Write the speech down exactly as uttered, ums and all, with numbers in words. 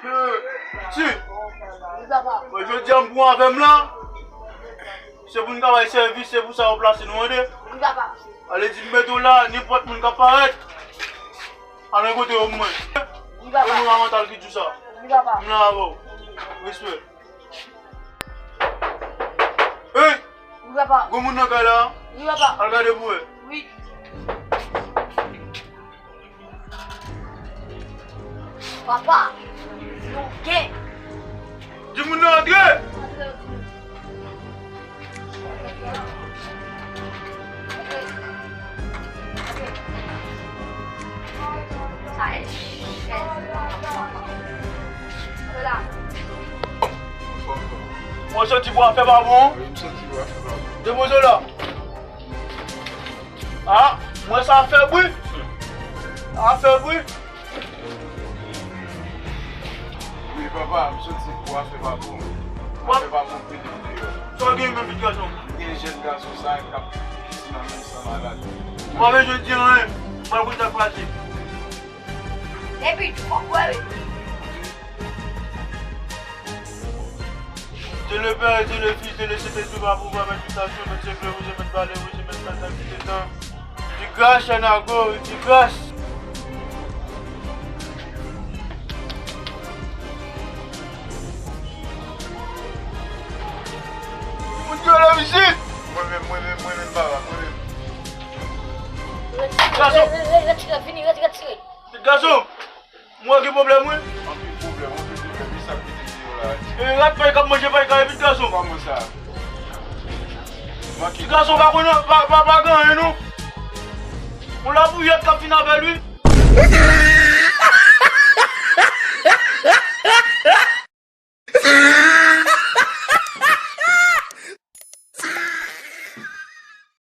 Ti, bon, jodi a m pran avè m la, se pou n ka bay sèvis, se pou sa yo plase nou, tande? Ale di m mete w la, nenpòt moun k ap parèt, al nan kote yo mwen. E mwen Avantal ki di w sa. M la avè w. Respè. Hey! Wi, papa. Gwo moun nan kay la? Wi, papa. Al gade pou wè. Wi. Papa, nou gen. Di moun nan antre! Mwen santi pou afè pa bon. Depoze w la. Ah, mwen sa fè bri. Sa fè bri. Wi, papa, m santi pou afè pa bon. Afè pa bon, pede deyò. Sa w gen menm, pitit gason? M gen jèn gason sa k ap piti nan men sa malad. Ou pa bezwen di anyen. Mwen konn sa k pase. Epi, fòk wè wi. Dieu le Père, Dieu le Fils, Dieu le Saint-Esprit, va pouvoir mettre tout action, mettre ses fleurs rouges, mettre balai rouge, mettre sa sa ki dedan. Di gras, Anago, di gras. Moun ki yo la isit? Mwen menm, mwen menm, mwen menm, papa, mwen menm. Gason! Retire, vini, retire, retire. Gason! Mwen gen pwoblèm, wi. Anpil pwoblèm, anpil pwoblèm. Ki sa k mete deyò la? E rat pay k ap manje pay kay, pitit gason. Kòman sa? Pitit gason pa konnen, pa, pa, pa gen anyen, non. Yon labouyèt k ap vin avè l, wi.